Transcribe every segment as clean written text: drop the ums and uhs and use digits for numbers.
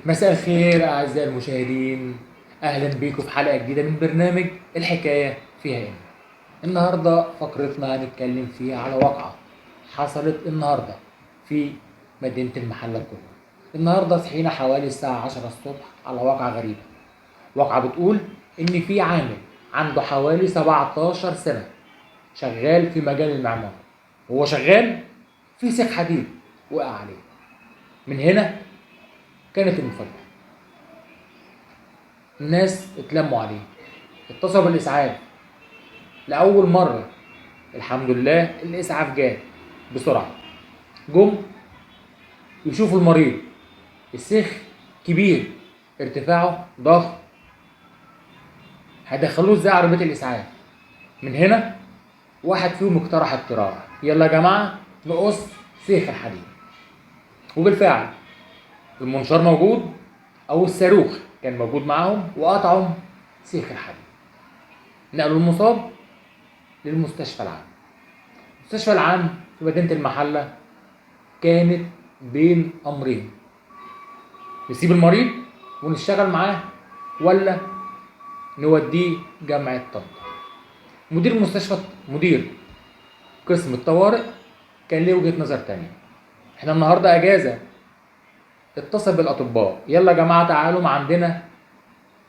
مساء الخير أعزائي المشاهدين، أهلا بيكم في حلقة جديدة من برنامج الحكاية فيها إن. النهاردة فقرتنا هنتكلم فيها على واقعة حصلت النهاردة في مدينة المحلة الكبرى. النهاردة صحينا حوالي الساعة 10 الصبح على واقعة غريبة. واقعة بتقول إن في عامل عنده حوالي 17 سنة شغال في مجال المعمار، وهو شغال في سيخ حديد وقع عليه. من هنا كانت المفاجأة. الناس اتلموا عليه، اتصلوا بالإسعاف لأول مرة. الحمد لله الإسعاف جه بسرعة، جم يشوفوا المريض. السيخ كبير، ارتفاعه ضخم، هيدخلوه ازاي عربية الإسعاف؟ من هنا واحد فيهم اقترح اقتراح، يلا يا جماعة نقص سيخ الحديد. وبالفعل المنشار موجود او الصاروخ كان موجود معاهم، وقطعوا سيخ الحديد. نقلوا المصاب للمستشفى العام. المستشفى العام في مدينة المحلة كانت بين أمرين: نسيب المريض ونشتغل معاه، ولا نوديه جامعة طنطا. مدير المستشفى، مدير قسم الطوارئ، كان ليه وجهة نظر تانية. احنا النهاردة اجازة. اتصل بالاطباء، يلا يا جماعة تعالوا، ما عندنا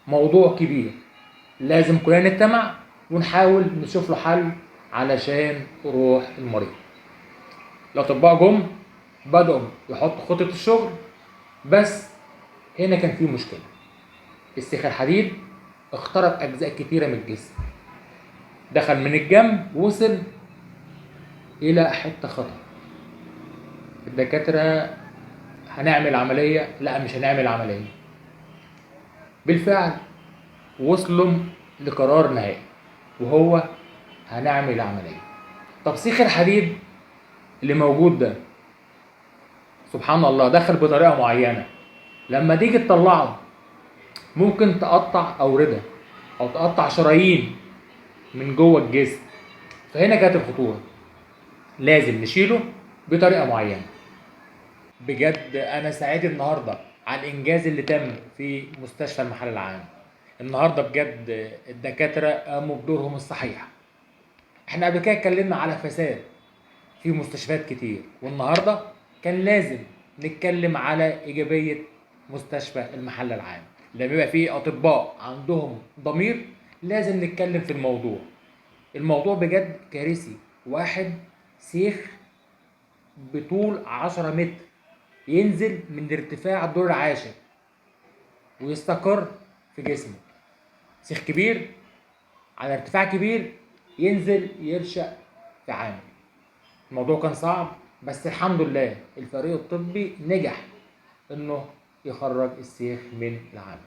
موضوع كبير لازم كلنا نجتمع ونحاول نشوف له حل علشان روح المريض. الاطباء جم بدأوا يحطوا خطة الشغل، بس هنا كان في مشكلة. السيخ الحديد اخترق اجزاء كتيرة من الجسم، دخل من الجنب وصل الى حتة خطر. الدكاترة هنعمل عملية، لا مش هنعمل عملية. بالفعل وصلوا لقرار نهائي، وهو هنعمل عملية. طب سيخ الحديد اللي موجود ده سبحان الله دخل بطريقة معينة، لما تيجي تطلعه ممكن تقطع أوردة أو تقطع شرايين من جوه الجسم. فهنا كانت الخطورة، لازم نشيله بطريقة معينة. بجد أنا سعيد النهاردة على الإنجاز اللي تم في مستشفى المحلة العام. النهاردة بجد الدكاترة قاموا بدورهم الصحيح. احنا قبل كده اتكلمنا على فساد في مستشفيات كتير، والنهاردة كان لازم نتكلم على إيجابية مستشفى المحلة العام. لما يبقى فيه أطباء عندهم ضمير لازم نتكلم في الموضوع. الموضوع بجد كارثي. واحد سيخ بطول 10 متر ينزل من ارتفاع الدور العاشر ويستقر في جسمه. سيخ كبير على ارتفاع كبير ينزل يرشق في عامل. الموضوع كان صعب، بس الحمد لله الفريق الطبي نجح انه يخرج السيخ من العامل.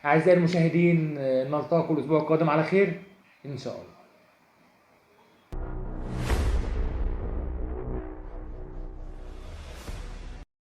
اعزائي المشاهدين، نلتقي الاسبوع القادم على خير ان شاء الله.